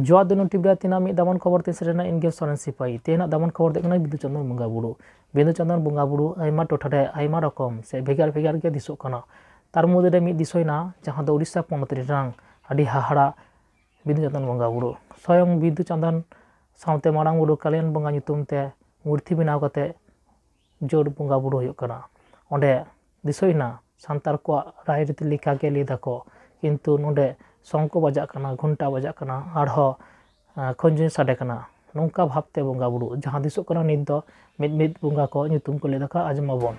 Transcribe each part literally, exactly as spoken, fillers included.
ᱡᱚᱦᱟᱨ ᱫᱩᱱᱩ ᱴᱤᱵᱷᱤ ᱨᱮ ᱛᱮᱦᱮᱧᱟᱜ ᱢᱤᱫ ᱫᱟᱢᱟᱱ ᱠᱷᱚᱵᱚᱨ ᱛᱮ ᱥᱮᱴᱮᱨᱮᱱᱟ ᱤᱧ ᱜᱮ ᱥᱚᱨᱮᱱ ᱥᱤᱯᱟᱹᱦᱤ᱾ ᱛᱮᱦᱮᱧᱟᱜ ᱫᱟᱢᱟᱱ ᱠᱷᱚᱵᱚᱨ ᱫᱚ ᱦᱩᱭᱩᱜ ᱠᱟᱱᱟ ᱵᱤᱫᱩ ᱪᱟᱸᱫᱟᱱ ᱵᱚᱸᱜᱟ ᱵᱩᱨᱩ᱾ ᱵᱤᱫᱩ ᱪᱟᱸᱫᱟᱱ ᱵᱚᱸᱜᱟ ᱵᱩᱨᱩ ᱟᱭᱢᱟ ᱴᱚᱴᱷᱟ ᱨᱮ ᱟᱭᱢᱟ ᱨᱚᱠᱚᱢ ᱥᱮ ᱵᱷᱮᱜᱟᱨ ᱵᱷᱮᱜᱟᱨ ᱜᱮ ᱫᱤᱥᱚᱜ ᱠᱟᱱᱟ᱾ ᱛᱟᱨ ᱢᱚᱫᱽᱫᱷᱮ ᱨᱮ ᱢᱤᱫ ᱫᱤᱥᱚᱭᱮᱱᱟ, ᱡᱟᱦᱟᱸ ᱫᱚ ᱩᱲᱤᱥᱥᱟ ᱯᱚᱱᱚᱛ ᱨᱮᱱᱟᱝ ᱟᱹᱰᱤ ᱦᱟᱦᱟᱲᱟ ᱵᱤᱫᱩ ᱪᱟᱸᱫᱟᱱ ᱵᱚᱸᱜᱟ ᱵᱩᱨᱩ᱾ ᱥᱚᱭᱚᱝ ᱵᱤᱫᱩ ᱪᱟᱸᱫᱟᱱ ᱥᱟᱶᱛᱮ ᱢᱟᱨᱟᱝ ᱵᱩᱨᱩ ᱠᱟᱞᱤᱭᱟᱱ ᱵᱚᱸᱜᱟ ᱧᱩᱛᱩᱢ ᱛᱮ ᱢᱩᱨᱛᱤ ᱵᱮᱱᱟᱣ ᱠᱟᱛᱮ ᱡᱳᱨ ᱵᱚᱸᱜᱟ ᱵᱩᱨᱩ ᱦᱩᱭᱩᱜ ᱠᱟᱱᱟ᱾ ᱚᱸᱰᱮ ᱫᱤᱥᱟᱹᱭᱮᱱᱟ ᱥᱟᱱᱛᱟᱲ ᱠᱚᱣᱟᱜ ᱨᱟᱭᱨᱤᱛᱤ ᱞᱮᱠᱟᱜᱮ ᱞᱟᱹᱭ ᱫᱟᱠᱚ, ᱠᱤᱱᱛᱩ ᱱᱚᱰᱮ ᱥᱚᱝᱠᱚ ᱵᱟᱡᱟᱜ ᱠᱟᱱᱟ, ᱜᱷᱚᱱᱴᱟ ᱵᱟᱡᱟᱜ ᱠᱟᱱᱟ, ᱟᱨᱦᱚᱸ, ᱟᱸ, ᱠᱷᱚᱸᱡᱚᱱᱤ ᱥᱟᱰᱮ ᱠᱟᱱᱟ᱾ ᱱᱚᱝᱠᱟ ᱵᱷᱟᱵᱽᱛᱮ ᱵᱚᱸᱜᱟ ᱵᱩᱨᱩ, ᱡᱟᱦᱟᱸ ᱫᱤᱥᱚᱜ ᱠᱟᱱᱟ ᱱᱤᱛ ᱫᱚ ᱢᱤᱫ ᱢᱤᱫ ᱵᱚᱸᱜᱟ ᱠᱚ ᱧᱩᱛᱩᱢ ᱠᱚ ᱞᱟᱹᱭ ᱫᱟᱠᱚ, ᱟᱸᱡᱚᱢ ᱟᱵᱚᱱ᱾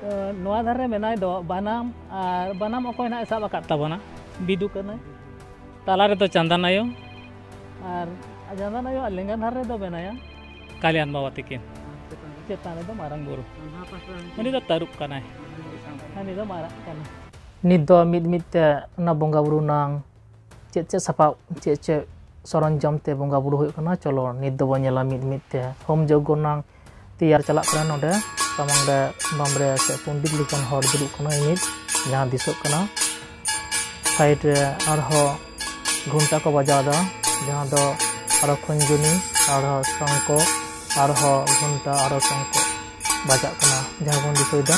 ᱛᱚ, ᱱᱚᱣᱟ ᱫᱷᱟᱨᱮ ᱢᱮᱱᱟᱭ ᱫᱚ ᱵᱟᱱᱟᱢ, ᱟᱨ ᱵᱟᱱᱟᱢ ᱚᱠᱚᱭ ᱱᱟᱦᱟᱜ ᱮ ᱥᱟᱵ ᱟᱠᱟᱫ ᱛᱟᱵᱚᱱᱟ? ᱵᱤᱫᱩ ᱠᱟᱱᱟᱭ᱾ ᱛᱟᱞᱟ ᱨᱮᱫᱚ ᱪᱟᱸᱫᱟᱱ ᱟᱭᱳ᱾ ᱟᱨ ᱪᱟᱸᱫᱟᱱ ᱟᱭᱳᱣᱟᱜ ᱞᱮᱸᱜᱟ ᱫᱷᱟᱨᱮ ᱨᱮᱫᱚ ᱢᱮᱱᱟᱭᱟ ᱠᱟᱞᱭᱟᱱ ᱵᱟᱵᱟ ᱛᱤᱠᱤᱱ᱾ ᱪᱮᱛᱟᱱ ᱨᱮᱫᱚ ᱢᱟᱨᱟᱝ ᱵᱩᱨᱩ᱾ ᱩᱱᱤ ᱫᱚ ᱛᱟᱹᱨᱩᱵ ᱠᱟᱱᱟᱭ᱾ ᱦᱟᱹᱱᱤ ᱫᱚ ᱢᱟᱨᱟᱜ ᱠᱟᱱᱟᱭ᱾ ᱱᱤᱛ ᱫᱚ ᱢᱤᱫ ᱢᱤᱫ ᱛᱮ ᱚᱱᱟ ᱵᱚᱸᱜᱟ ᱵᱩᱨᱩ ᱱᱟᱝ ᱪᱮᱫ ᱪᱮᱫ ᱥᱟᱯᱟᱵ, ᱪᱮᱫ ᱪᱮᱫ ᱥᱚᱨᱚᱧᱡᱟᱢ ᱛᱮ ᱵᱚᱸᱜᱟ ᱵᱩᱨᱩ ᱦᱩᱭᱩᱜ ᱠᱟᱱᱟ, ᱪᱚᱞᱚ ᱱᱤᱛ ᱫᱚᱵᱚᱱ ᱧᱮᱞᱟ ᱢᱤᱫ ᱢᱤᱫ ᱛᱮ᱾ ᱦᱳᱢ ᱡᱚᱜᱽᱜᱚ ᱱᱟᱝ ᱛᱮᱭᱟᱨ ᱪᱟᱞᱟᱜ ᱠᱟᱱᱟ᱾ ᱱᱚᱰᱮ ᱥᱟᱢᱟᱝ ᱨᱮ ᱵᱟᱢᱵᱽᱲᱮ ᱥᱮ ᱯᱚᱱᱰᱤᱛ ᱞᱮᱠᱟᱱ ᱦᱚᱲ ᱫᱩᱲᱩᱵ ᱠᱟᱱᱟᱭ ᱢᱤᱫ, ᱡᱟᱦᱟᱸ ᱫᱤᱥᱟᱹᱜ ᱠᱟᱱᱟ᱾ ᱥᱟᱭᱤᱰ ᱨᱮ ᱟᱨᱦᱚᱸ ᱜᱷᱚᱱᱴᱟ ᱠᱚ ᱵᱟᱡᱟᱣ ᱮᱫᱟ, ᱡᱟᱦᱟᱸ ᱫᱚ ᱟᱨᱦᱚᱸ ᱠᱷᱚᱸᱡᱚᱱᱤ, ᱟᱨᱦᱚᱸ ᱥᱚᱝᱠᱚ, ᱟᱨᱦᱚᱸ ᱜᱷᱚᱱᱴᱟ, ᱟᱨᱦᱚᱸ ᱥᱚᱝᱠᱚ ᱵᱟᱡᱟᱜ ᱠᱟᱱᱟ, ᱡᱟᱦᱟᱸ ᱵᱚᱱ ᱫᱤᱥᱟᱹᱭᱮᱫᱟ᱾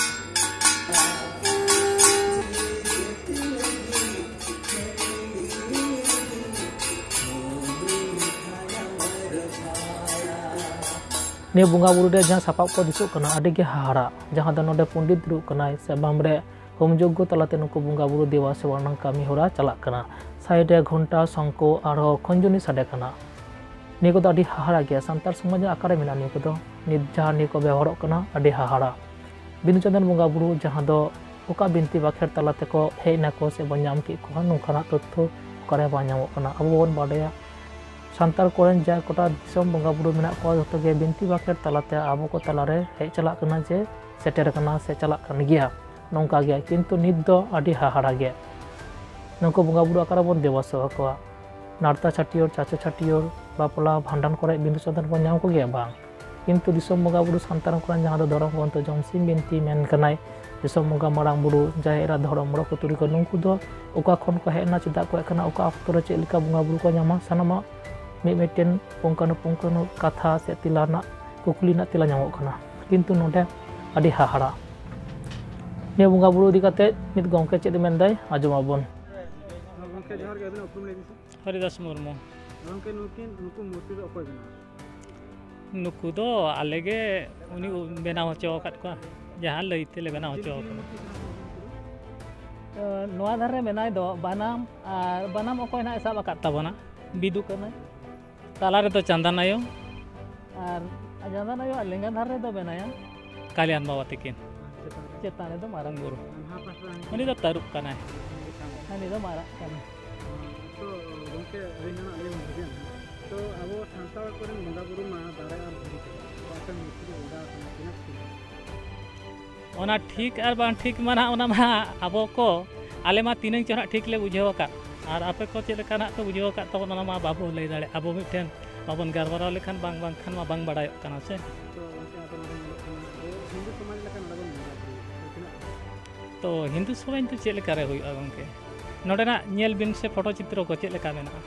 ᱱᱤᱭᱟᱹ ᱵᱚᱸᱜᱟ ᱵᱩᱨᱩ ᱨᱮ ᱡᱟᱦᱟᱸ ᱥᱟᱯᱟᱵ ᱠᱚ ᱫᱤᱥᱟᱹᱜ ᱠᱟᱱᱟ, ᱟᱹᱰᱤ ᱜᱮ ᱦᱟᱦᱟᱲᱟ᱾ ᱡᱟᱦᱟᱸ ᱫᱚ ᱱᱚᱰᱮ ᱯᱚᱱᱰᱤᱛ ᱫᱩᱲᱩᱵ ᱠᱟᱱᱟᱭ ᱥᱮ ᱵᱟᱢᱵᱽᱲᱮ ᱦᱳᱢ ᱡᱚᱜᱽᱜᱚ ᱛᱟᱞᱟᱛᱮ ᱱᱩᱠᱩ ᱵᱚᱸᱜᱟ ᱵᱩᱨᱩ ᱫᱮᱵᱟ ᱥᱮᱵᱟ ᱨᱮᱱᱟᱜ ᱠᱟᱹᱢᱤ ᱦᱚᱨᱟ ᱪᱟᱞᱟᱜ ᱠᱟᱱᱟ᱾ ᱥᱟᱭᱤᱰ ᱨᱮ ᱜᱷᱚᱱᱴᱟ, ᱥᱚᱝᱠᱚ ᱟᱨᱦᱚᱸ ᱠᱷᱚᱸᱡᱚᱱᱤ ᱥᱟᱰᱮ ᱠᱟᱱᱟ᱾ ᱱᱤᱭᱟᱹ ᱠᱚᱫᱚ ᱟᱹᱰᱤ ᱦᱟᱦᱟᱲᱟ ᱜᱮᱭᱟ᱾ ᱥᱟᱱᱛᱟᱲ ᱥᱚᱢᱟᱡᱽ ᱨᱮ ᱚᱠᱟᱨᱮ ᱢᱮᱱᱟᱜᱼᱟ ᱱᱤᱭᱟᱹ ᱠᱚᱫᱚ? ᱱᱤᱛ ᱡᱟᱦᱟᱸ ᱱᱤᱭᱟᱹ ᱠᱚ ᱵᱮᱣᱦᱟᱨᱚᱜ ᱠᱟᱱᱟ, ᱟᱹᱰᱤ ᱦᱟᱦᱟᱲᱟ᱾ ᱵᱤᱫᱩ ᱪᱟᱸᱫᱟᱱ ᱵᱚᱸᱜᱟ ᱵᱩᱨᱩ, ᱡᱟᱦᱟᱸ ᱫᱚ ᱚᱠᱟ ᱵᱤᱱᱛᱤ ᱵᱟᱠᱷᱮᱲ ᱛᱟᱞᱟ ᱛᱮᱠᱚ ᱦᱮᱡ ᱱᱟᱠᱚ ᱥᱮ ᱵᱚᱱ ᱧᱟᱢ ᱠᱮᱫ ᱠᱚᱣᱟ, ᱱᱚᱝᱠᱟᱱᱟᱜ ᱛᱚᱛᱛᱷᱚ ᱚᱠᱟᱨᱮ ᱵᱟᱝ ᱧᱟᱢᱚᱜ ᱠᱟᱱᱟ᱾ ᱟᱵᱚ ᱵᱚᱱ ᱵᱟᱰᱟᱭᱟ, ᱥᱟᱱᱛᱟᱲ ᱠᱚᱨᱮᱱ ᱡᱟ ᱠᱚᱴᱟ ᱫᱤᱥᱚᱢ ᱵᱚᱸᱜᱟ ᱵᱩᱨᱩ ᱢᱮᱱᱟᱜ ᱠᱚᱣᱟ, ᱡᱚᱛᱚ ᱜᱮ ᱵᱤᱱᱛᱤ ᱵᱟᱠᱷᱮᱲ ᱛᱟᱞᱟᱛᱮ ᱟᱵᱚ ᱠᱚ ᱛᱟᱞᱟᱨᱮ ᱦᱮᱡ ᱪᱟᱞᱟᱜ ᱠᱟᱱᱟ, ᱡᱮ ᱥᱮᱴᱮᱨ ᱠᱟᱱᱟ ᱥᱮ ᱪᱟᱞᱟᱜ ᱠᱟᱱ ᱜᱮᱭᱟ, ᱱᱚᱝᱠᱟ ᱜᱮ᱾ ᱠᱤᱱᱛᱩ ᱱᱤᱛ ᱫᱚ ᱟᱹᱰᱤ ᱦᱟᱦᱟᱲᱟ ᱜᱮ᱾ ᱱᱩᱠᱩ ᱵᱚᱸᱜᱟ ᱵᱩᱨᱩ ᱚᱠᱟᱨᱮ ᱵᱚᱱ ᱫᱮᱵᱟ ᱥᱮᱵᱟ ᱠᱚᱣᱟ? ᱱᱟᱲᱛᱟ ᱪᱷᱟᱹᱴᱭᱟᱹᱨ, ᱪᱟᱪᱚ ᱪᱷᱟᱹᱴᱭᱟᱹᱨ, ᱵᱟᱯᱞᱟ, ᱵᱷᱟᱸᱰᱟᱱ ᱠᱚᱨᱮ ᱵᱤᱫᱩ ᱪᱟᱸᱫᱟᱱ ᱵᱚᱱ ᱧᱟᱢ ᱠᱚᱜᱮᱭᱟ? ᱵᱟᱝ᱾ ᱠᱤᱱᱛᱩ ᱫᱤᱥᱚᱢ ᱵᱚᱸᱜᱟ ᱵᱩᱨᱩ ᱥᱟᱱᱛᱟᱲ ᱠᱚᱨᱮᱱ ᱡᱟᱦᱟᱸ ᱫᱚ ᱫᱷᱚᱨᱚᱢ ᱜᱨᱚᱱᱛᱷᱚ ᱡᱚᱢᱥᱤᱢ ᱵᱤᱱᱛᱤ ᱢᱮᱱ ᱠᱟᱱᱟᱭ, ᱫᱤᱥᱚᱢ ᱵᱚᱸᱜᱟ, ᱢᱟᱨᱟᱝ ᱵᱩᱨᱩ, ᱡᱟᱦᱮᱨ ᱮᱨᱟ, ᱫᱷᱚᱨᱚᱢ ᱢᱚᱲᱟ ᱠᱚ, ᱛᱩᱨᱩᱭ ᱠᱚ, ᱱᱩᱠᱩ ᱫᱚ ᱚᱠᱟ ᱠᱷᱚᱱ ᱠᱚ ᱦᱮᱡ ᱮᱱᱟ, ᱪᱮᱫᱟᱜ ᱠᱚ ᱦᱮᱡ ᱠᱟᱱᱟ, ᱚᱠᱟ ᱚᱠᱛᱚ ᱨᱮ ᱪᱮᱫ ᱞᱮᱠᱟ ᱵᱚᱸᱜᱟ ᱵᱩᱨᱩ ᱠᱚ ᱧᱟᱢᱟ, ᱥᱟᱱᱟᱢᱟᱜ ᱢᱤᱫ ᱢᱤᱫᱴᱮᱱ ᱯᱩᱝᱠᱷᱟᱱᱩᱯᱩᱝᱠᱷᱟᱱᱩ ᱠᱟᱛᱷᱟ ᱥᱮ ᱛᱮᱞᱟ ᱨᱮᱱᱟᱜ, ᱠᱩᱠᱞᱤ ᱨᱮᱱᱟᱜ ᱛᱮᱞᱟ ᱧᱟᱢᱚᱜ ᱠᱟᱱᱟ᱾ ᱠᱤᱱᱛᱩ ᱱᱚᱰᱮ ᱟᱹᱰᱤ ᱦᱟᱦᱟᱲᱟ᱾ ᱱᱤᱭᱟᱹ ᱵᱚᱸᱜᱟ ᱵᱩᱨᱩ ᱤᱫᱤ ᱠᱟᱛᱮ ᱱᱤᱛ ᱜᱚᱢᱠᱮ ᱪᱮᱫ ᱮ ᱢᱮᱱᱫᱟᱭ, ᱟᱸᱡᱚᱢ ᱟᱵᱚᱱ᱾ ᱜᱚᱢᱠᱮ ᱡᱚᱦᱟᱨ ᱜᱮ, ᱟᱹᱵᱤᱱᱟᱜ ᱩᱯᱨᱩᱢ ᱞᱟᱹᱭ ᱵᱤᱱ ᱥᱮ? ᱦᱚᱨᱤᱫᱟᱥ ᱢᱩᱨᱢᱩ᱾ ᱜᱚᱢᱠᱮ, ᱱᱩᱠᱤᱱ, ᱱᱩᱠᱩ ᱢᱩᱨᱛᱤ ᱫᱚ ᱚᱠᱚᱭ ᱵᱮᱱᱟᱣ? ᱱᱩᱠᱩ ᱫᱚ ᱟᱞᱮ ᱜᱮ ᱩᱱᱤ ᱵᱮᱱᱟᱣ ᱦᱚᱪᱚ ᱟᱠᱟᱫ ᱠᱚᱣᱟ, ᱡᱟᱦᱟᱸ ᱞᱟᱹᱭ ᱛᱮᱞᱮ ᱵᱮᱱᱟᱣ ᱦᱚᱪᱚ ᱟᱠᱟᱫᱟ᱾ ᱱᱚᱣᱟ ᱫᱷᱟᱨᱮ ᱢᱮᱱᱟᱭ ᱫᱚ ᱵᱟᱱᱟᱢ, ᱟᱨ ᱵᱟᱱᱟᱢ ᱚᱠᱚᱭ ᱱᱟᱦᱟᱜ ᱮ ᱥᱟᱵ ᱟᱠᱟᱫ ᱛᱟᱵᱚᱱᱟ? ᱵᱤᱫᱩ ᱠᱟᱱᱟᱭ᱾ ᱛᱟᱞᱟ ᱨᱮᱫᱚ ᱪᱟᱸᱫᱟᱱ ᱟᱭᱳ᱾ ᱟᱨ ᱪᱟᱸᱫᱟᱱ ᱟᱭᱳ ᱟᱨ ᱞᱮᱸᱜᱟ ᱫᱷᱟᱨᱮ ᱨᱮᱫᱚ ᱢᱮᱱᱟᱭᱟ ᱠᱟᱞᱭᱟᱱ ᱵᱟᱵᱟ ᱛᱤᱠᱤᱱ᱾ ᱪᱮᱛᱟᱱ ᱨᱮᱫᱚ ᱢᱟᱨᱟᱝ ᱵᱩᱨᱩ᱾ ᱩᱱᱤ ᱫᱚ ᱛᱟᱹᱨᱩᱵ ᱠᱟᱱᱟᱭ᱾ ᱦᱟᱹᱱᱤ ᱫᱚ ᱢᱟᱨᱟᱜ ᱠᱟᱱᱟᱭ᱾ ᱛᱚ ᱜᱚᱢᱠᱮ, ᱟᱹᱞᱤᱧ ᱦᱚᱸ ᱟᱹᱞᱤᱧ ᱵᱷᱟᱹᱜᱤᱭᱟᱱ ᱦᱟᱸᱜ᱾ ᱛᱚ ᱟᱵᱚ ᱥᱟᱱᱛᱟᱲ ᱠᱚᱨᱮᱱ ᱵᱚᱸᱜᱟ ᱵᱩᱨᱩ ᱢᱟ ᱫᱟᱨᱮ ᱟᱨ ᱫᱷᱤᱨᱤ ᱠᱟᱱᱟ᱾ ᱛᱚ ᱟᱯᱮ ᱢᱩᱨᱛᱤ ᱨᱮ ᱵᱚᱸᱜᱟ ᱟᱠᱟᱱᱟ, ᱛᱤᱱᱟᱹᱜ ᱴᱷᱤᱠᱟ? ᱚᱱᱟ ᱴᱷᱤᱠ ᱟᱨ ᱵᱟᱝ ᱴᱷᱤᱠ ᱢᱟ ᱱᱟᱦᱟᱜ, ᱚᱱᱟ ᱢᱟ ᱟᱵᱚ ᱠᱚ, ᱟᱞᱮ ᱢᱟ ᱛᱤᱱᱟᱹᱝ ᱪᱚ ᱱᱟᱦᱟᱜ ᱴᱷᱤᱠ ᱞᱮ ᱵᱩᱡᱷᱟᱹᱣ ᱟᱠᱟᱫ, ᱟᱨ ᱟᱯᱮ ᱠᱚ ᱪᱮᱫ ᱞᱮᱠᱟ ᱱᱟᱦᱟᱜ ᱯᱮ ᱵᱩᱡᱷᱟᱹᱣ ᱟᱠᱟᱫ ᱛᱟᱵᱚᱱ, ᱚᱱᱟ ᱢᱟ ᱵᱟᱵᱚ ᱞᱟᱹᱭ ᱫᱟᱲᱮᱭᱟᱜᱼᱟ᱾ ᱟᱵᱚ ᱢᱤᱫᱴᱷᱮᱱ ᱵᱟᱵᱚᱱ ᱜᱟᱞᱢᱟᱨᱟᱣ ᱞᱮᱠᱷᱟᱱ, ᱵᱟᱝ, ᱵᱟᱝᱠᱷᱟᱱ ᱢᱟ ᱵᱟᱝ ᱵᱟᱲᱟᱭᱚᱜ ᱠᱟᱱᱟ ᱥᱮ᱾ ᱛᱚ ᱜᱚᱢᱠᱮ, ᱟᱫᱚ ᱱᱚᱰᱮ ᱧᱮᱞᱚᱜ ᱠᱟᱱᱟ, ᱟᱵᱚ ᱦᱤᱱᱫᱩ ᱥᱚᱢᱟᱡᱽ ᱞᱮᱠᱟ ᱱᱚᱰᱮ ᱵᱚᱱ ᱵᱚᱸᱜᱟ ᱵᱩᱨᱩᱭᱟ᱾ ᱛᱚ ᱛᱤᱱᱟᱹᱜ? ᱛᱚ ᱦᱤᱱᱫᱩ ᱥᱚᱢᱟᱡᱽ ᱫᱚ ᱪᱮᱫ ᱞᱮᱠᱟ ᱨᱮ ᱦᱩᱭᱩᱜᱼᱟ ᱜᱚᱢᱠᱮ? ᱱᱚᱰᱮᱱᱟᱜ ᱧᱮᱞ ᱵᱤᱱ ᱥᱮ, ᱯᱷᱳᱴᱳ ᱪᱤᱛᱨᱚ ᱠᱚ ᱪᱮᱫ ᱞᱮᱠᱟ ᱢᱮᱱᱟᱜᱼᱟ?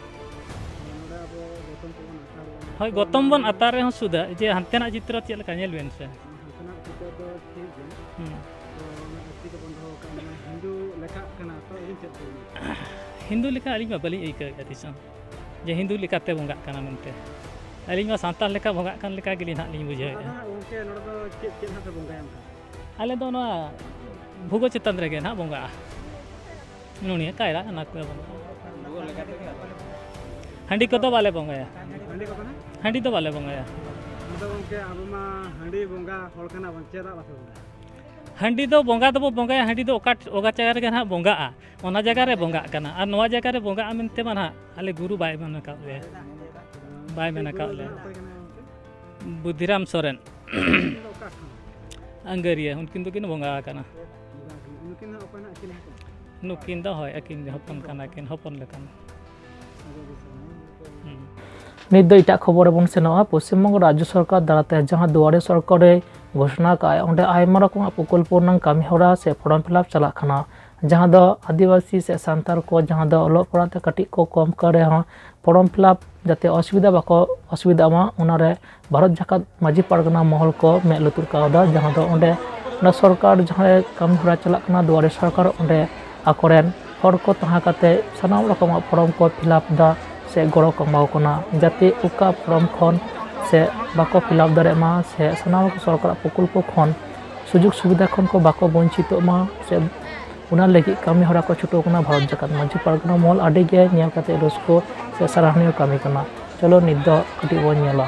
ᱱᱚᱰᱮ ᱟᱵᱚ ᱜᱚᱛᱚᱢ ᱠᱚᱵᱚᱱ ᱟᱛᱟᱨ ᱞᱮᱱᱟ᱾ ᱦᱳᱭ, ᱛᱚ ᱜᱚᱛᱚᱢ ᱵᱚᱱ ᱱᱚᱣᱟ ᱟᱛᱟᱨ ᱨᱮᱦᱚᱸ ᱥᱩᱫᱷᱟᱹ, ᱡᱮ ᱦᱟᱱᱛᱮᱱᱟᱜ ᱪᱤᱛᱨᱚ ᱪᱮᱫ ᱞᱮᱠᱟ, ᱧᱮᱞ ᱵᱤᱱ ᱥᱮ᱾ ᱦᱟᱱᱛᱮᱱᱟᱜ ᱪᱤᱛᱟᱹᱨ ᱫᱚ ᱴᱷᱤᱠ ᱜᱮ᱾ ᱦᱩᱸ᱾ ᱛᱚ ᱚᱱᱟ ᱟᱹᱨᱥᱤ ᱠᱚᱵᱚᱱ ᱫᱚᱦᱚ ᱠᱟᱜᱼᱟ, ᱢᱟᱱᱮ ᱦᱤᱱᱫᱩ ᱞᱮᱠᱷᱟᱜ ᱠᱟᱱᱟ, ᱛᱚ ᱟᱹᱵᱤᱱ ᱪᱮᱫ ᱵᱤᱱ ᱢᱮᱱᱟ? ᱦᱤᱱᱫᱩ ᱞᱮᱠᱟ ᱟᱹᱞᱤᱧ ᱢᱟ ᱵᱟᱹᱞᱤᱧ ᱟᱹᱭᱠᱟᱹᱣᱮᱫᱼᱟ ᱛᱤᱥ ᱦᱚᱸ, ᱡᱮ ᱦᱤᱱᱫᱩ ᱞᱮᱠᱟᱛᱮ ᱵᱚᱸᱜᱟᱜ ᱠᱟᱱᱟ ᱢᱮᱱᱛᱮ᱾ ᱟᱹᱞᱤᱧ ᱢᱟ ᱥᱟᱱᱛᱟᱲ ᱞᱮᱠᱟ ᱵᱚᱸᱜᱟᱜ ᱠᱟᱱ ᱞᱮᱠᱟ ᱜᱮᱞᱤᱧ ᱦᱟᱸᱜ ᱞᱤᱧ ᱵᱩᱡᱷᱟᱹᱣᱮᱫᱼᱟ᱾ ᱟᱫᱚ ᱦᱟᱸᱜ ᱜᱚᱢᱠᱮ, ᱱᱚᱰᱮ ᱫᱚ ᱪᱮᱫ, ᱪᱮᱫ ᱦᱟᱸᱜ ᱯᱮ ᱵᱚᱸᱜᱟᱭᱟ ᱚᱱᱠᱟ? ᱟᱞᱮ ᱫᱚ ᱱᱚᱣᱟ ᱵᱷᱩᱜᱟᱹ ᱪᱮᱛᱟᱱ ᱨᱮᱜᱮ ᱱᱟᱦᱟᱜ ᱵᱚᱸᱜᱟᱜᱼᱟ᱾ ᱱᱩᱱᱤᱭᱟᱹ ᱠᱟᱭᱨᱟ ᱚᱱᱟ ᱠᱚ ᱵᱚᱸᱜᱟᱜᱼᱟ᱾ ᱦᱟᱺᱰᱤ ᱠᱚᱫᱚ ᱵᱟᱞᱮ ᱵᱚᱸᱜᱟᱭᱟ᱾ ᱦᱟᱺᱰᱤ ᱠᱚᱫᱚ ᱦᱟᱸᱜ? ᱦᱟᱺᱰᱤ ᱫᱚ ᱵᱟᱞᱮ ᱵᱚᱸᱜᱟᱭᱟ᱾ ᱟᱫᱚ ᱜᱚᱢᱠᱮ, ᱟᱵᱚ ᱢᱟ ᱦᱟᱺᱰᱤ ᱵᱚᱸᱜᱟ ᱦᱚᱲ ᱠᱟᱱᱟ ᱵᱚᱱ, ᱪᱮᱫᱟᱜ ᱵᱟᱯᱮ ᱵᱚᱸᱜᱟᱭᱟ? ᱦᱟᱺᱰᱤ ᱫᱚ ᱵᱚᱸᱜᱟ ᱫᱚᱵᱚ ᱵᱚᱸᱜᱟᱭᱟ, ᱦᱟᱺᱰᱤ ᱫᱚ ᱚᱠᱟ, ᱚᱠᱟ ᱡᱟᱭᱜᱟ ᱨᱮᱜᱮ ᱱᱟᱦᱟᱜ ᱵᱚᱸᱜᱟᱜᱼᱟ, ᱚᱱᱟ ᱡᱟᱭᱜᱟ ᱨᱮ ᱵᱚᱸᱜᱟᱜ ᱠᱟᱱᱟ᱾ ᱟᱨ ᱱᱚᱣᱟ ᱡᱟᱭᱜᱟ ᱨᱮ ᱵᱚᱸᱜᱟᱜᱼᱟ ᱢᱮᱱᱛᱮ ᱢᱟ ᱱᱟᱦᱟᱜ ᱟᱞᱮ ᱜᱩᱨᱩ ᱵᱟᱭ ᱢᱮᱱ ᱟᱠᱟᱫ ᱞᱮᱭᱟ, ᱵᱟᱭ ᱢᱮᱱ ᱟᱠᱟᱫ ᱞᱮᱭᱟ᱾ ᱚᱠᱚᱭ ᱠᱟᱱᱟᱭ ᱜᱚᱢᱠᱮ? ᱵᱩᱫᱷᱤᱨᱟᱢ ᱥᱚᱨᱮᱱ᱾ ᱩᱱᱠᱤᱱ ᱫᱚ ᱚᱠᱟ ᱠᱷᱚᱱ? ᱟᱝᱜᱟᱹᱨᱤᱭᱟᱹ, ᱩᱱᱠᱤᱱ ᱫᱚᱠᱤᱱ ᱵᱚᱸᱜᱟ ᱟᱠᱟᱱᱟ᱾ ᱱᱩᱠᱤᱱ ᱫᱚ ᱚᱠᱚᱭ ᱱᱟᱜ ᱟᱹᱠᱤᱱ ᱦᱚᱯᱚᱱ? ᱱᱩᱠᱤᱱ ᱫᱚ, ᱦᱳᱭ, ᱟᱹᱠᱤᱱ ᱜᱮ ᱦᱚᱯᱚᱱ ᱠᱟᱱᱟ ᱠᱤᱱ, ᱦᱚᱯᱚᱱ ᱞᱮᱠᱟᱱ᱾ ᱟᱡᱚᱫᱤᱥᱚᱢ᱾ ᱦᱩᱸ᱾ ᱱᱤᱛ ᱫᱚ ᱮᱴᱟᱜ ᱠᱷᱚᱵᱚᱨ ᱨᱮᱵᱚᱱ ᱥᱮᱱᱚᱜᱼᱟ᱾ ᱯᱚᱥᱪᱤᱢ ᱵᱚᱝᱜᱚ ᱨᱟᱡᱽᱡᱚ ᱥᱚᱨᱠᱟᱨ ᱫᱟᱨᱟᱭᱛᱮ ᱡᱟᱦᱟᱸ ᱫᱩᱣᱟᱨᱮ ᱥᱚᱨᱠᱟᱨᱮ ᱜᱷᱳᱥᱚᱱᱟ ᱠᱟᱜᱼᱟᱭ, ᱚᱸᱰᱮ ᱟᱭᱢᱟ ᱨᱚᱠᱚᱢᱟᱜ ᱯᱨᱚᱠᱚᱞᱯᱚ ᱨᱮᱱᱟᱜ ᱠᱟᱹᱢᱤ ᱦᱚᱨᱟ ᱥᱮ ᱯᱷᱚᱨᱚᱢ ᱯᱷᱤᱞᱟᱯ ᱪᱟᱞᱟᱜ ᱠᱟᱱᱟ, ᱡᱟᱦᱟᱸ ᱫᱚ ᱟᱹᱫᱤᱵᱟᱹᱥᱤ ᱥᱮ ᱥᱟᱱᱛᱟᱲ ᱠᱚ ᱡᱟᱦᱟᱸ ᱫᱚ ᱚᱞᱚᱜ ᱯᱟᱲᱦᱟᱜ ᱛᱮ ᱠᱟᱹᱴᱤᱡ ᱠᱚ ᱠᱚᱢ ᱠᱟᱱ ᱨᱮᱦᱚᱸ ᱯᱷᱚᱨᱚᱢ ᱯᱷᱤᱞᱟᱯ ᱡᱟᱛᱮ ᱚᱥᱩᱵᱤᱫᱷᱟ ᱵᱟᱠᱚ ᱚᱥᱩᱵᱤᱫᱷᱟᱜ ᱢᱟ, ᱚᱱᱟᱨᱮ ᱵᱷᱟᱨᱚᱛ ᱡᱟᱠᱟᱛ ᱢᱟᱹᱡᱷᱤ ᱯᱟᱨᱜᱟᱱᱟ ᱢᱚᱦᱚᱞ ᱠᱚ ᱢᱮᱫ ᱞᱩᱛᱩᱨ ᱠᱟᱣᱫᱟ, ᱡᱟᱦᱟᱸ ᱫᱚ ᱚᱸᱰᱮ ᱚᱱᱟ ᱥᱚᱨᱠᱟᱨ ᱡᱟᱦᱟᱸ ᱠᱟᱹᱢᱤ ᱦᱚᱨᱟ ᱪᱟᱞᱟᱜ ᱠᱟᱱᱟ ᱫᱩᱣᱟᱨᱮ ᱥᱚᱨᱠᱟᱨ, ᱚᱸᱰᱮ ᱟᱠᱚᱨᱮᱱ ᱦᱚᱲ ᱠᱚ ᱛᱟᱦᱮᱸ ᱠᱟᱛᱮ ᱥᱟᱱᱟᱢ ᱨᱚᱠᱚᱢᱟᱜ ᱯᱷᱚᱨᱚᱢ ᱠᱚ ᱯᱷᱤᱞᱟᱯ ᱮᱫᱟ ᱥᱮ ᱜᱚᱲᱚ ᱠᱚ ᱮᱢᱟ ᱠᱚ ᱠᱟᱱᱟ, ᱡᱟᱛᱮ ᱚᱠᱟ ᱯᱷᱚᱨᱚᱢ ᱠᱷᱚᱱ ᱥᱮ ᱵᱟᱠᱚ ᱯᱷᱤᱞᱟᱯ ᱫᱟᱲᱮᱭᱟᱜ ᱢᱟ ᱥᱮ ᱥᱟᱱᱟᱢ ᱥᱚᱨᱠᱟᱨᱟᱜ ᱯᱨᱚᱠᱚᱞᱯᱚ ᱠᱷᱚᱱ ᱥᱩᱡᱳᱜᱽ ᱥᱩᱵᱤᱫᱷᱟ ᱠᱷᱚᱱ ᱠᱚ ᱵᱟᱠᱚ ᱵᱚᱧᱪᱤᱛᱚᱜ ᱢᱟ ᱥᱮ ᱚᱱᱟ ᱞᱟᱹᱜᱤᱫ ᱠᱟᱹᱢᱤ ᱦᱚᱨᱟ ᱠᱚ ᱪᱷᱩᱴᱟᱹᱣ ᱠᱟᱱᱟ᱾ ᱵᱷᱟᱨᱚᱛ ᱡᱟᱠᱟᱛ ᱢᱟᱹᱡᱷᱤ ᱯᱟᱨᱜᱟᱱᱟ ᱢᱚᱦᱚᱞ ᱟᱹᱰᱤ ᱜᱮ ᱧᱮᱞ ᱠᱟᱛᱮ ᱨᱟᱹᱥᱠᱟᱹ ᱥᱮ ᱥᱟᱨᱦᱟᱣᱱᱤᱭᱚ ᱠᱟᱹᱢᱤ ᱠᱟᱱᱟ᱾ ᱪᱚᱞᱚ ᱱᱤᱛ ᱫᱚ ᱠᱟᱹᱴᱤᱡ ᱵᱚᱱ ᱧᱮᱞᱟ᱾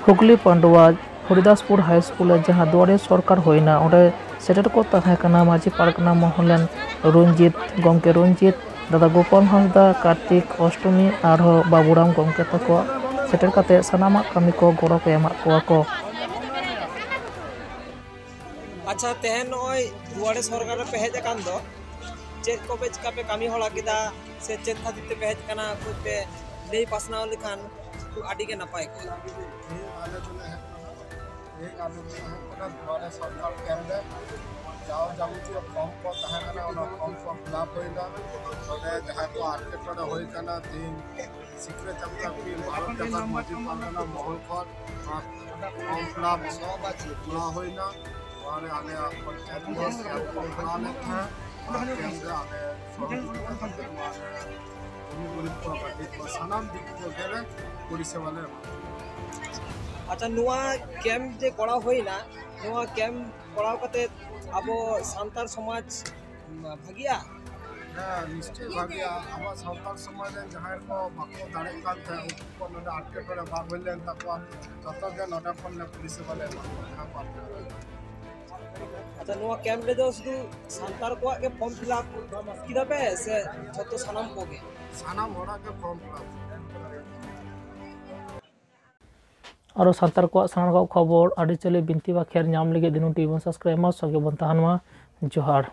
ᱦᱩᱜᱽᱞᱤ ᱯᱟᱱᱰᱩᱣᱟ ᱦᱚᱨᱤᱫᱟᱥᱯᱩᱨ ᱦᱟᱭ ᱥᱠᱩᱞ ᱨᱮ ᱡᱟᱦᱟᱸ ᱫᱩᱣᱟᱨᱮ ᱥᱚᱨᱠᱟᱨ ᱦᱩᱭᱱᱟ, ᱚᱸᱰᱮ ᱥᱮᱴᱮᱨ ᱠᱚ ᱛᱟᱦᱮᱸ ᱠᱟᱱᱟ ᱢᱟᱹᱡᱷᱤ ᱯᱟᱨᱜᱟᱱᱟ ᱢᱚᱦᱚᱞ ᱨᱮᱱ ᱨᱚᱧᱡᱤᱛ, ᱜᱚᱢᱠᱮ ᱨᱚᱧᱡᱤᱛ, ᱫᱟᱫᱟ ᱜᱳᱯᱟᱞ ᱦᱟᱸᱥᱫᱟ, ᱠᱟᱨᱛᱤᱠ, ᱚᱥᱴᱚᱢᱤ, ᱟᱨᱦᱚᱸ ᱵᱟᱵᱩᱨᱟᱢ ᱜᱚᱢᱠᱮ ᱛᱟᱠᱚ ᱥᱮᱴᱮᱨ ᱠᱟᱛᱮ ᱥᱟᱱᱟᱢᱟᱜ ᱠᱟᱹᱢᱤ ᱠᱚ ᱜᱚᱲᱚ ᱠᱚ ᱮᱢᱟᱜ ᱠᱚᱣᱟ ᱠᱚ᱾ ᱟᱪᱪᱷᱟ, ᱛᱮᱦᱮᱧ ᱱᱚᱜᱼᱚᱭ ᱫᱩᱣᱟᱨᱮ ᱥᱚᱨᱠᱟᱨ ᱨᱮ ᱯᱮ ᱦᱮᱡ ᱟᱠᱟᱱ ᱫᱚ, ᱪᱮᱫ ᱠᱚᱯᱮ ᱪᱤᱠᱟ ᱯᱮ ᱠᱟᱹᱢᱤ ᱦᱚᱨᱟ ᱠᱮᱫᱟ ᱥᱮ ᱪᱮᱫ ᱠᱷᱟᱹᱛᱤᱨ ᱛᱮᱯᱮ ᱦᱮᱡ ᱟᱠᱟᱱᱟ, ᱠᱟᱹᱡ ᱯᱮ ᱞᱟᱹᱭ ᱯᱟᱥᱱᱟᱣ ᱞᱮᱠᱷᱟᱱ ᱟᱹᱰᱤ ᱜᱮ ᱱᱟᱯᱟᱭ ᱠᱚᱜᱼᱟ᱾ ᱛᱮᱦᱮᱧ ᱟᱞᱮ ᱫᱚᱞᱮ ᱦᱮᱡ ᱟᱠᱟᱱᱟ, ᱛᱮᱦᱮᱧ ᱟᱞᱮ ᱫᱚᱞᱮ ᱦᱮᱡ ᱟᱠᱟᱱᱟ ᱫᱩᱣᱟᱨᱮ ᱥᱚᱨᱠᱟᱨ ᱠᱮᱢᱯ ᱨᱮ᱾ ᱡᱟᱣ ᱡᱟᱵᱚᱛᱤᱭᱚ ᱯᱷᱚᱨᱢ ᱠᱚ ᱛᱟᱦᱮᱸ ᱠᱟᱱᱟ, ᱚᱱᱟ ᱯᱷᱚᱨᱢ ᱠᱚ ᱯᱷᱤᱞᱟᱯ ᱦᱩᱭᱱᱟ᱾ ᱱᱚᱰᱮ ᱡᱟᱦᱟᱸᱭ ᱠᱚ ᱟᱴᱠᱮᱴᱚᱬᱮ ᱦᱩᱭ ᱠᱟᱱᱟ, ᱛᱮᱦᱮᱧ ᱥᱤᱠᱲᱟᱹ ᱪᱟᱯᱴᱟ ᱯᱤᱲ ᱵᱷᱟᱨᱚᱛ ᱡᱟᱠᱟᱛ ᱢᱟᱹᱡᱷᱤ ᱯᱟᱨᱜᱟᱱᱟ ᱢᱚᱦᱚᱞ ᱠᱷᱚᱱ ᱱᱚᱣᱟ ᱯᱷᱚᱨᱢ ᱯᱷᱤᱞᱟᱯ ᱠᱚᱨᱟᱣ ᱦᱩᱭᱱᱟ᱾ ᱱᱚᱣᱟ ᱨᱮ ᱟᱞᱮᱭᱟᱜ ᱯᱚᱧᱪᱟᱭᱮᱛ ᱠᱚ ᱥᱮ ᱠᱚ ᱠᱚᱨᱟᱣ ᱞᱮᱫ ᱛᱟᱦᱮᱸᱫ, ᱚᱱᱟ ᱠᱮᱢᱯ ᱨᱮ ᱟᱞᱮ ᱥᱚᱦᱚᱡᱳᱜᱤᱛᱟ ᱠᱟᱛᱮ ᱱᱚᱣᱟ ᱨᱮ ᱩᱱᱤ ᱜᱚᱨᱤᱵ ᱠᱚ ᱠᱟᱹᱴᱤᱡ ᱠᱚ ᱥᱟᱱᱟᱢ ᱫᱤᱠ ᱫᱤᱭᱮ ᱜᱮ ᱯᱚᱨᱤᱥᱮᱵᱟ ᱞᱮ ᱮᱢᱟ ᱠᱚᱣᱟ᱾ ᱟᱪᱪᱷᱟ, ᱱᱚᱣᱟ ᱠᱮᱢᱯ ᱡᱮ ᱠᱚᱨᱟᱣ ᱦᱩᱭᱱᱟ, ᱱᱚᱣᱟ ᱠᱮᱢᱯ ᱠᱚᱨᱟᱣ ᱠᱟᱛᱮ ᱟᱵᱚ ᱥᱟᱱᱛᱟᱲ ᱥᱚᱢᱟᱡᱽ ᱵᱷᱟᱹᱜᱤᱜᱼᱟ? ᱦᱮᱸ, ᱱᱤᱥᱪᱚᱭ ᱵᱷᱟᱹᱜᱤᱜᱼᱟ᱾ ᱟᱵᱚ ᱥᱟᱱᱛᱟᱲ ᱥᱚᱢᱟᱡᱽ ᱨᱮᱱ ᱡᱟᱦᱟᱸᱭ ᱠᱚ ᱵᱟᱠᱚ ᱫᱟᱲᱮᱭᱟᱜ ᱠᱟᱱ ᱛᱟᱦᱮᱸᱫ, ᱩᱱᱠᱩ ᱠᱚ ᱱᱚᱰᱮ ᱟᱴᱠᱮᱴᱚᱬᱮ ᱵᱟᱝ ᱦᱩᱭ ᱞᱮᱱ ᱛᱟᱠᱚᱣᱟ, ᱡᱚᱛᱚ ᱜᱮ ᱱᱚᱰᱮ ᱠᱷᱚᱱ ᱞᱮ ᱯᱚᱨᱤᱥᱮᱵᱟ ᱞᱮ ᱮᱢᱟ ᱠᱚᱣᱟ, ᱡᱟᱦᱟᱸ ᱠᱚ ᱟᱴᱠᱮᱴᱚᱬᱮ᱾ ᱟᱪᱪᱷᱟ, ᱱᱚᱣᱟ ᱠᱮᱢᱯ ᱨᱮᱫᱚ ᱥᱩᱫᱷᱩ ᱥᱟᱱᱛᱟᱲ ᱠᱚᱣᱟᱜ ᱜᱮ ᱯᱷᱚᱨᱢ ᱯᱷᱤᱞᱟᱯ ᱠᱮᱫᱟ ᱯᱮ ᱥᱮ ᱡᱷᱚᱛᱚ ᱥᱟᱱᱟᱢ ᱠᱚᱜᱮ? ᱥᱟᱱᱟᱢ ᱦᱚᱲᱟᱜ ᱜᱮ ᱯᱷᱚᱨᱢ ᱯᱷᱤᱞᱟᱯ᱾ ᱟᱨᱚ ᱥᱟᱱᱛᱟᱲ ᱠᱚᱣᱟᱜ ᱥᱟᱱᱟᱢ ᱨᱚᱠᱚᱢ ᱠᱷᱚᱵᱚᱨ, ᱟᱹᱨᱤᱪᱟᱹᱞᱤ, ᱵᱤᱱᱛᱤ ᱵᱟᱠᱷᱮᱬ ᱧᱟᱢ ᱞᱟᱹᱜᱤᱫ ᱫᱤᱱᱩ ᱴᱤᱵᱷᱤ ᱵᱚᱱ ᱥᱟᱵᱥᱠᱨᱟᱭᱤᱵ ᱢᱟ, ᱥᱚᱸᱜᱮ ᱵᱚᱱ ᱛᱟᱦᱮᱱ ᱢᱟ᱾ ᱡᱚᱦᱟᱨ᱾